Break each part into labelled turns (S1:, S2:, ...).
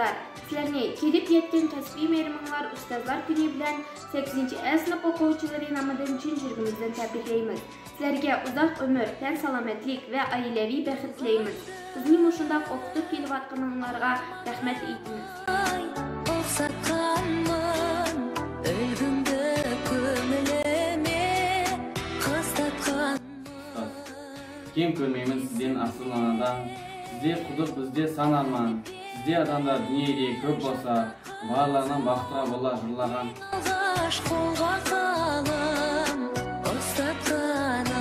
S1: Ustozlar, sizlarni kelib yetgan kasbiy bayraminglar Ustozlar kuni bilan 8-E sinf o'quvchilari nomidan chin yuragimizdan tabriklaymiz. Sizlarga uzoq umr, tan salomatlik va oilaviy baxt tilaymiz. Bizni mushundaq o'qitib kelayotganinglarga rahmat aytamiz.
S2: Ұқсатқанмын үлгіңді көңіліме қыстатқан.
S3: Ұстаз, кем көрмеймін сізден асыл анадан, сізде құдық, бізде сан арман, сізде адамдар дүниеде көп болса, барлығынан бақытқа бола жырлаған.
S2: Алғаш қолға қалам ұстатқаным.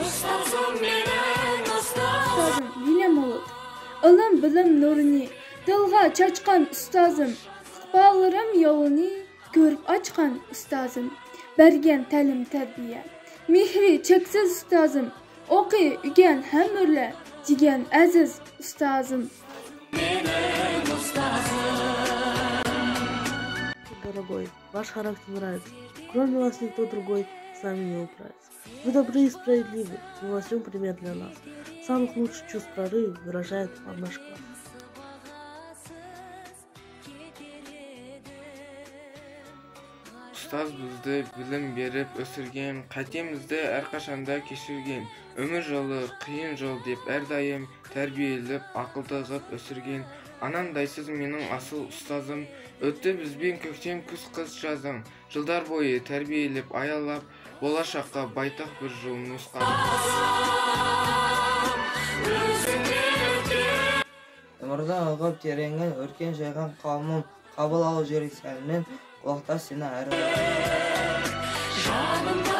S2: Ұстазым менің ұстазым.
S4: Ustozim Liliya Molot. Ilm bilim nurini dilga chachqan ustozim, iqbollarim yo'lini ko'rib ochgan ustozim, bergan ta'lim tarbiya, mehri cheksiz ustozim, o'qi ugan ham o'rla degan aziz ustozim.
S2: Менің ұстазым.
S5: Дорогой, ваш характер нравится. Кроме вас никто другой с нами не управится. Вы добры и справедливы, вы во всем пример для нас. Самых лучших чувств прорыв выражает вам наш класс.
S6: Ұстаз бізді білім беріп өсірген, қатемізді әрқашанда кешірген, өмір жолы қиын жол деп әрдайым тәрбиелеп, ақылды ғып өсірген. Анамдайсыз менің асыл ұстазым, өтті бізбен көктем, күз, қыс, жазың, жылдар бойы тәрбиелеп, аялап, болашаққа байтақ бір жол нұсқады.
S7: Өмірді ұғып тереңін өркен жайған қауымым, қабыл ал жүрек сәлемін, құлақта сені әрі.
S2: Жаным.